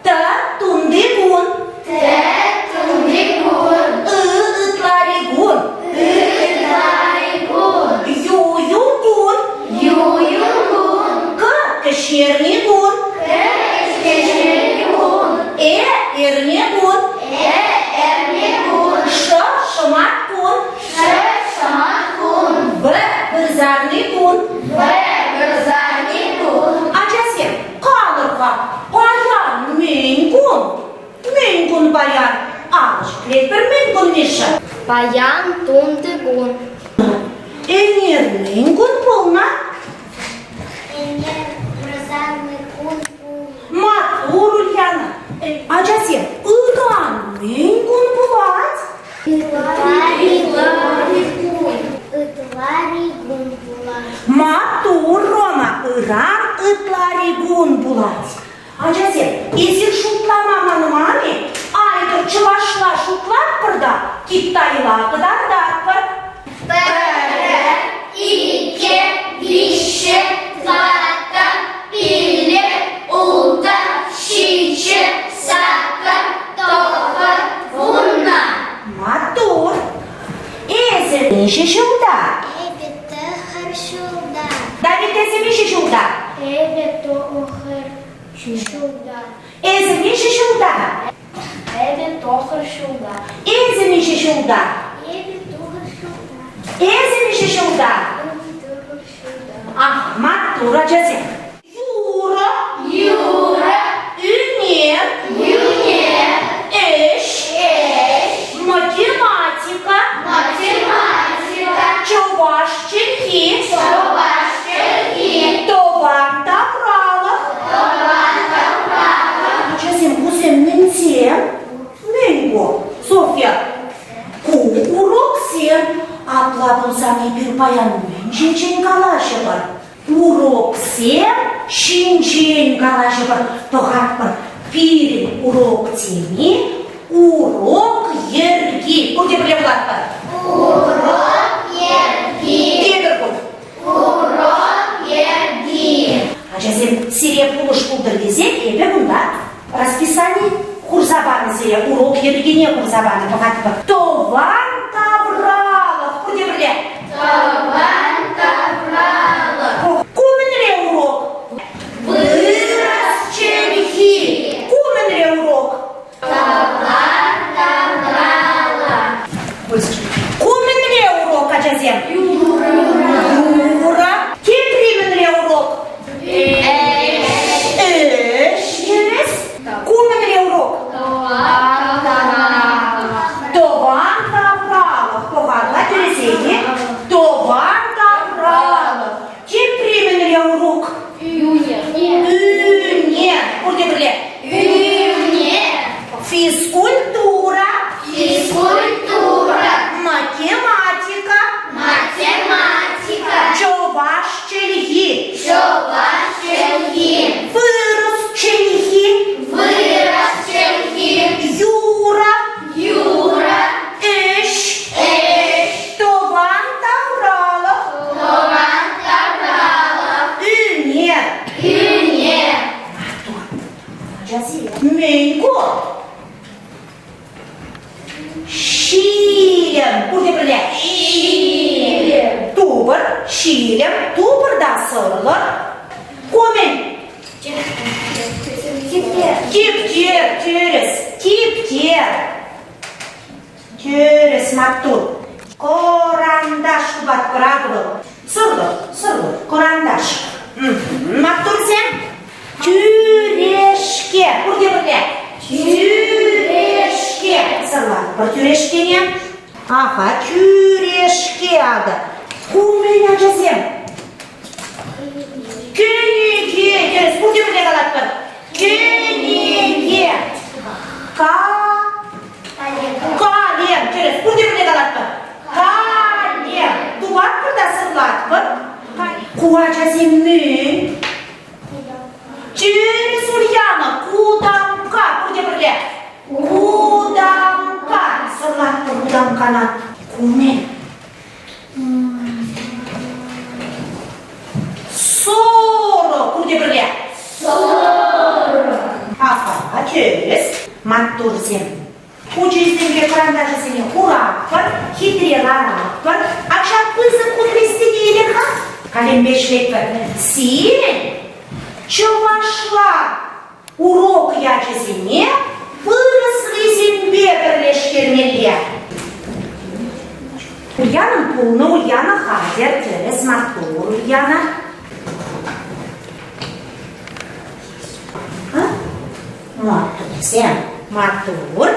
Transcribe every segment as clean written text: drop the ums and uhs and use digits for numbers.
Т тунти кун. Т тунти кун. Ы ытлари кун. Ы ытлари кун. Ю юн кун. Ю юн кун. К кӗҫнерни кун. К кӗҫнерни кун. Э эрне кун. Э эрне кун. Ш шӑмат кун. Ш шӑмат кун. В вырсарни кун. В вырсарни кун. Ачасем, калӑр-ха, паян мӗн кун? Мӗн кун паян? Алӑ ҫӗклетпӗр мӗн кун, Миша? Паян тунти кун. Ӗнер мӗн кун пулнӑ? Ӗнер вырсарни кун пулнӑ. Маттур, Ульяна. Ачасем, ыран мӗн кун пулать? Ытлари кун. Ытлари кун пулать. Маттур, Рома, ыран ытлари кун пулать. Ачасем, эсир шутлама манман-и? Айтӑр чӑвашла шутлатпӑр та китайла кӑтартатпӑр. Пӗрре, иккӗ, виҫҫӗ, тӑваттӑ, пилӗк, ултӑ, ҫиччӗ, саккӑр, тӑхӑр, вуннӑ. Маттур! Эсӗ миҫе ҫулта? Эпӗ тӑхӑр ҫулта. Давид, эсӗ миҫе ҫулта? Эпӗ тӑхӑр ҫулта. Эсӗ миҫе ҫулта? Эпӗ тӑхӑр ҫулта. Эсӗ миҫе ҫулта? Эпӗ тӑхӑр ҫулта. Эсӗ миҫе ҫулта? Эпӗ тӑхӑр ҫулта. Ах, маттур ачасем. Юрӑ. Юрӑ. Ӳнер. Ӳнер. Ӗҫ. Ӗҫ. Математика. Математика. Чӑваш чӗлхи. Чӑваш чӗлхи. Тӑван тавралӑх. Тӑван тавралӑх. Ачасем, кусем мӗнсем? Мӗн ку? Софья, ку уроксем. Апла пулсан эпир паян мӗн ҫинчен калаҫӑпӑр? Уроксем ҫинчен калаҫӑпӑр, пӑхатпӑр. Пирӗн урок теми урок йӗрки. Пурте пӗрле вулатпӑр. Урок йӗрки. Тепӗр хут. Урок йӗрки. Ачасем, сире пулӑш пултӑр тесе эпӗ кунта расписани хурса панӑ сире, урок йӗркине хурса панӑ пӑхатпӑр. Тӑван тавралӑх. Пурте пӗрле. Тӑван тавралӑх. Ку мӗнле урок? Вырӑс чӗлхи. Ку мӗнле урок? Тӑван тавралӑх. Ку мӗнле урок, ачасем? Юрӑ. Тепри мӗнле урок? Ӗҫ. Ӗҫ. Ку мӗнле урок? Тӑван тавралӑх. Пӑхатла тӗрӗсене. Тӑван тавралӑх. Тепри мӗнле урок? Ӳнер. Ӳнер. Пурте пӗрле. Ӳнер. Физкультура. Физкультура. Математика. Математика. Чӑваш чӗлхи. Чӑваш чӗлхи. Вырӑс чӗлхи. Вырӑс чӗлхи. Юрӑ. Юрӑ. Ӗҫ. Ӗҫ. Тӑван тавралӑх. Тӑван тавралӑх. Ӳнер. Ӳнер. Ачасем, мӗн ку? Ҫилӗм. Пурте пӗрле. Ҫилӗм. Тупӑр, ҫилӗм, тупӑр та сӑрлӑр. Ку мӗн? Типтер. Типтер, тӗрӗс. Типтер. Тӗрӗс, маттур. Кӑранташ тупатпӑр акӑ вӑл. Сӑрлӑр, сӑрлӑр, кӑранташ. Маттурсем. Тӳрешке. Пурте пӗрле. Тӳрешке. Сӑрлатпӑр тӳрешкене. Аха, тӳрешке акӑ. Ку мӗн, ачасем? Кӗнеке. Тӗрӗс, пурте пӗрле калатпӑр. Кӗнеке. Ка Калем. Тӗрӗс, пурте пӗрле калатпӑр. Калем. Тупатпӑр та сӑрлатпӑр. Ку ачасем мӗн? Тӗрӗс, Ульяна, кутамкка. Пурте пӗрле. Кутамкка. Сӑрлатпӑр кутамккана. Ку мӗн? Сорок. Пурте пӗрле. Сорок. Аха. Маттурсем. Учительсемпе кӑранташӗсене хуратпӑр, хитре ларатпӑр. Ак ҫак пысӑк хут листине илер-ха. Калемпе ӗҫлетпӗр. Сирӗн чӑвашла урок ячӗсене вырӑслисемпе пӗрлештермелле. Ульянӑн пулнӑ Ульяна хатӗр, тӗрӗс маттур Ульяна. Маттурсем, маттур.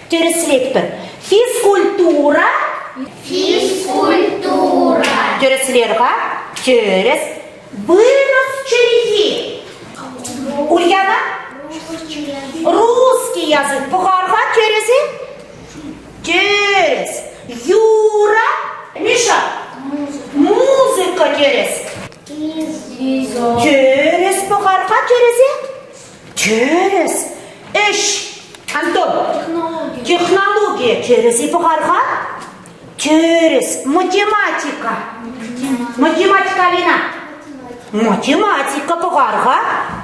Тӗрӗслетпӗр. Физкультура. Физкультура. Тӗрӗслер-ха. Тӗрӗс. Вырӑс чӗлхи. Ульяна? Русский язык. Пӑхар-ха тӗрӗс-и? Тӗрӗс. Юра. Миша. Музыка тӗрӗс. Тӗрӗс пӑхар-ха тӗрӗсе. Тӗрӗс. Ӗҫ. Антон. Технологи. Технология. Тӗрӗс-и пӑхар-ха? Тӗрӗс. Математика. Математика, Алина. Математика пӑхар-ха.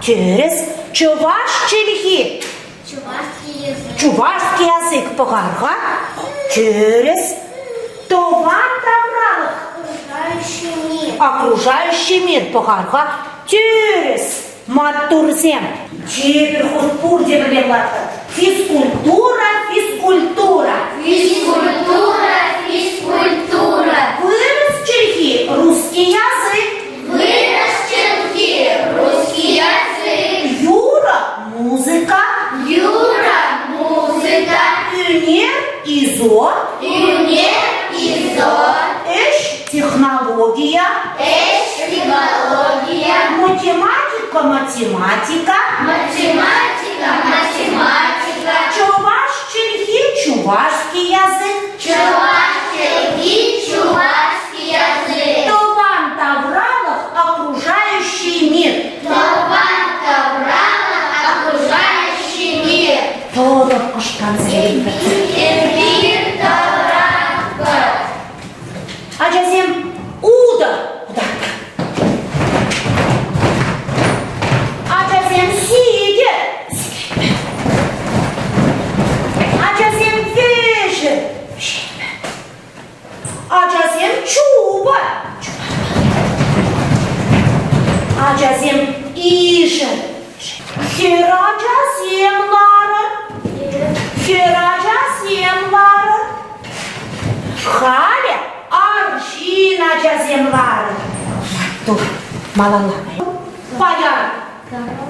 Тӗрӗс. Чӑваш чӗлхи. Чувашский язык. Чувашский язык пӑхар-ха. Тӗрӗс. Тӑван тавралӑх. Окружающий мир. Окружающий мир пӑхар-ха. Тӗрӗс. Маттурсем. Тепӗр хут пурте пӗрле вулатпӑр. Физкультура, физкультура. Физкультура, физкультура. Вырӑс чӗлхи, русский язык. Вырӑс чӗлхи, русский язык. Юрӑ, музыка. Юрӑ, музыка. Ӳнер, ИЗО. Ӳнер, ИЗО. Ӗҫ, технология. Ӗҫ, технология. Математика, математика. Математика, математика. Чӑваш чӗлхи, чувашский язык. Чӑваш чӗлхи, чувашский язык. Тӑван тавралӑх, окружающий мир. Тӑван тавралӑх, окружающий мир. Тӑрӑх кӑшкарса илтӗр. Эпир тӑратпӑр. Ачасем, утӑ! Ачасем, сикӗ! Ачасем, вӗҫӗ! Ачасем, чупӑр! Ачасем, ишӗр! Хӗр ачасем ларӑр! Хӗр ачасем ларӑр! Халӗ арҫын ачасем ларӑр. Маттур, малалла. Паян,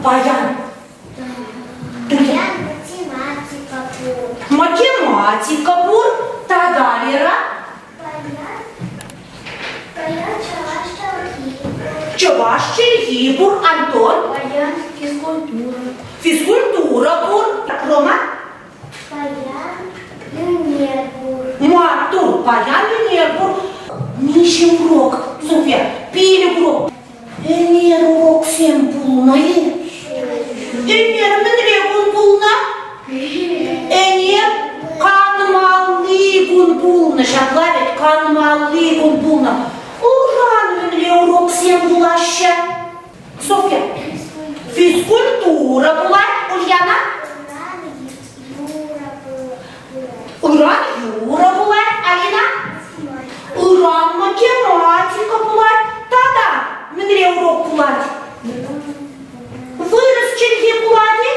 паян. Паян математика пур. Математика пур. Тата, Лера? Паян, паян чӑваш чӗлхи пур. Чӑваш чӗлхи пур, Антон. Паян физкультура. Физкультура пур. Рома? Паян ӳнер пур. Маттур, паян ӳнер пур. Миҫе урок, Софья? Пилӗк урок. Ӗнер уроксем пулнӑ-и? Ӗнер мӗнле кун пулнӑ? Ӗнер канмалли кун пулнӑ. Ҫапла вӗт, канмалли кун пулнӑ. Ыран мӗнле уроксем пулаҫҫӗ? Софья, физкультура пулать, Ульяна? Ыран юрӑ пулать, Алина? Ыран математика пулать. Тата мӗнле урок пулать? Вырӑс чӗлхи пулать-и?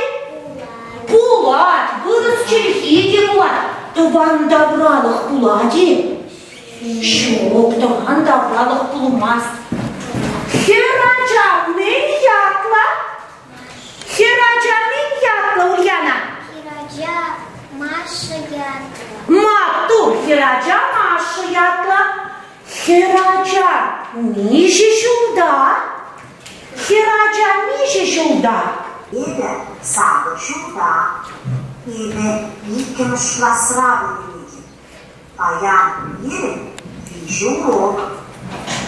Пулать, вырӑс чӗлхи те пулать. Тӑван тавралӑх пулать-и? Ҫук, тӑван тавралӑх пулмасть. Хӗр ача мӗн ятлӑ? Хӗр ача мӗн ятлӑ, Ульяна? Хӗр ача Маша ятлӑ. Маттур, хӗр ача Маша ятлӑ. Хӗр ача миҫе ҫулта? Хӗр ача миҫе ҫулта? Эпӗ сакӑр ҫулта. Эпӗ иккӗмӗш класра вӗренетӗп. Паян пирӗн виҫӗ урок.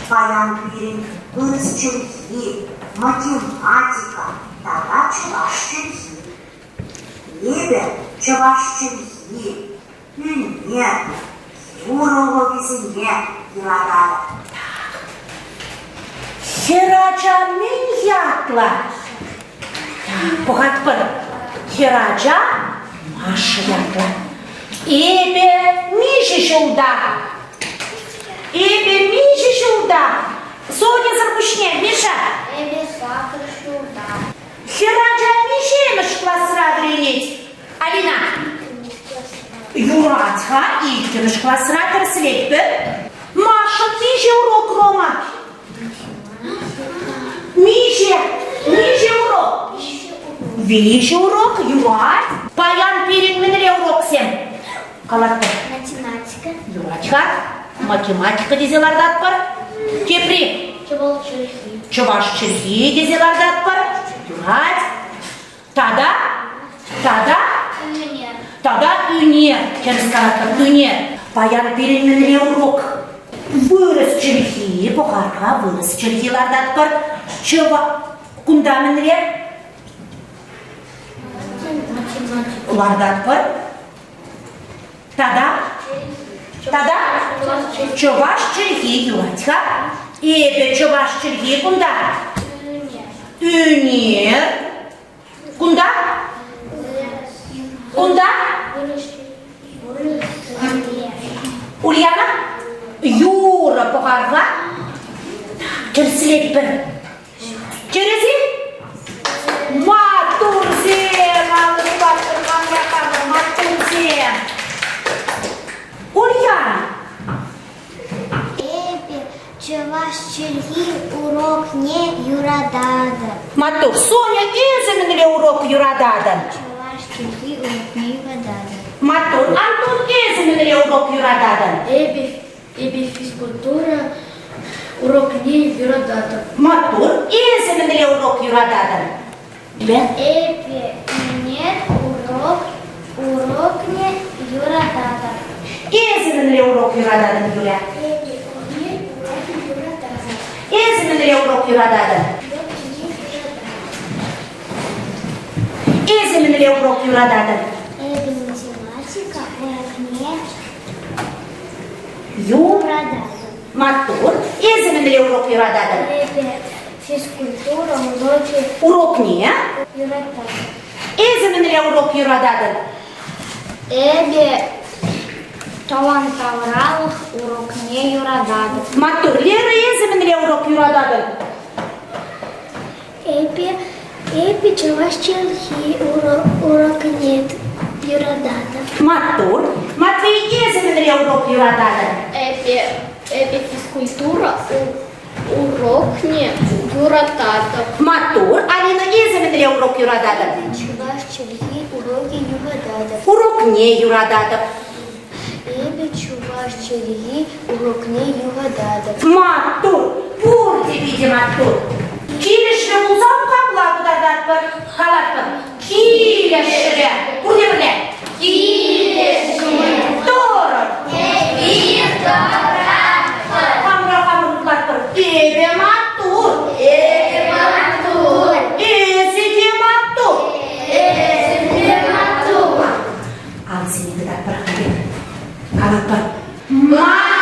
Паян пирӗн вырӑс чӗлхи, математика тата чӑваш чӗлхи. Эпӗ чӑваш чӗлхи, ӳнер, юрӑ урокӗсене юрататӑп. Хӗрача мӗн ятлӑ? Пӑхатпӑр. Хӗрача Маша ятлӑ. Эпӗ миҫе ҫулта? Эпӗ миҫе ҫулта? Соньӑсӑр пуҫне, Миша. Эпӗ сакӑр ҫулта. Хӗрача миҫемӗш класра вӗренет? Алина. Юрать-ха, иккӗмӗш класра тӗрӗслетпӗр. Маша миҫе урок, Рома? Миҫе? Миҫе урок? Виҫӗ урок, юрать. Паян пирӗн мӗнле уроксем? Калатпӑр. Математика. Юрать-ха. Математика тесе лартатпӑр. Тепри. Чӑваш чӗлхи. Чӑваш чӗлхи тесе лартатпӑр. Юрать. Тата? Тата? Ӳнер. Тата ӳнер. Тӗрӗс калатпӑр, ӳнер. Паян пирӗн мӗнле урок? Вырӑс чӗлхи, пӑхар-ха, вырӑс чӗлхи лартатпӑр. Чӑва... Кунта мӗнле? Лартатпӑр. Тата? Тата? Чӑваш чӗлхи юрать-ха. Эпӗ чӑваш чӗлхи кунта. Ӳнер. Кунта? Кунта? Ульяна? Юрӑ пӑхар-ха. Тӗрӗслетпӗр. Тӗрӗс-и? Маттурсем! Алӑ ҫупатпӑр, маттурсем! Ульяна! Эпӗ чӑваш чӗлхи урокне юрататӑп. Маттур. Соня, эсӗ мӗнле урок юрататӑн? Чӑваш чӗлхи урокне юрататӑп. Маттур. Антон, эсӗ мӗнле урок юрататӑн? Эпӗ Эпӗ физкультура урокне юрататӑп. Маттур, эсӗ мӗнле урок юрататӑн? Эпӗ ӳнер урок урокне юрататӑп. Эсӗ мӗнле урок юрататӑн, Юля? Эпӗ ӳнер урокне юрататӑп. Эсӗ мӗнле урок юрататӑн? Эсӗ мӗнле урок юрататӑн? Эпӗ математика урокне Юрататӑн. Маттур. Эсӗ мӗнле урок юрататӑн? Эпӗ физкультура урокӗ Урокне? юрататӑп. Эсӗ мӗнле урок юрататӑн? Эпӗ тӑван тавралӑх урокне юрататӑп. Маттур. Лера, эсӗ мӗнле урок юрататӑн? Эпӗ эпӗ чӑваш чӗлхи урокне юрататӑп. Маттур. Матвей, эсӗ мӗнле урок юрататӑн? Эпӗ эпӗ физкультура урокне юрататӑп. Маттур. Алина, эсӗ мӗнле урок юрататӑн? Чӑваш чӗлхи урокӗ юрататӑп. Урокне юрататӑп. Эпӗ чӑваш чӗлхи урокне юрататӑп. Маттур! Пурте питӗ маттур! Килӗшрӗ пулсан капла кӑтартатпӑр, калатпӑр. Килӗшрӗ! Пурте пӗрле! Килӗшрӗ! Тӑрӑр! Эпир тӑратпӑр! Хамӑра хамӑр утлатпӑр. Эпӗ маттур! Эпӗ маттур! Эсӗ те маттур! Эсӗ те маттур! Алӑсене тытатпӑр халех. Калатпӑр. Маттур!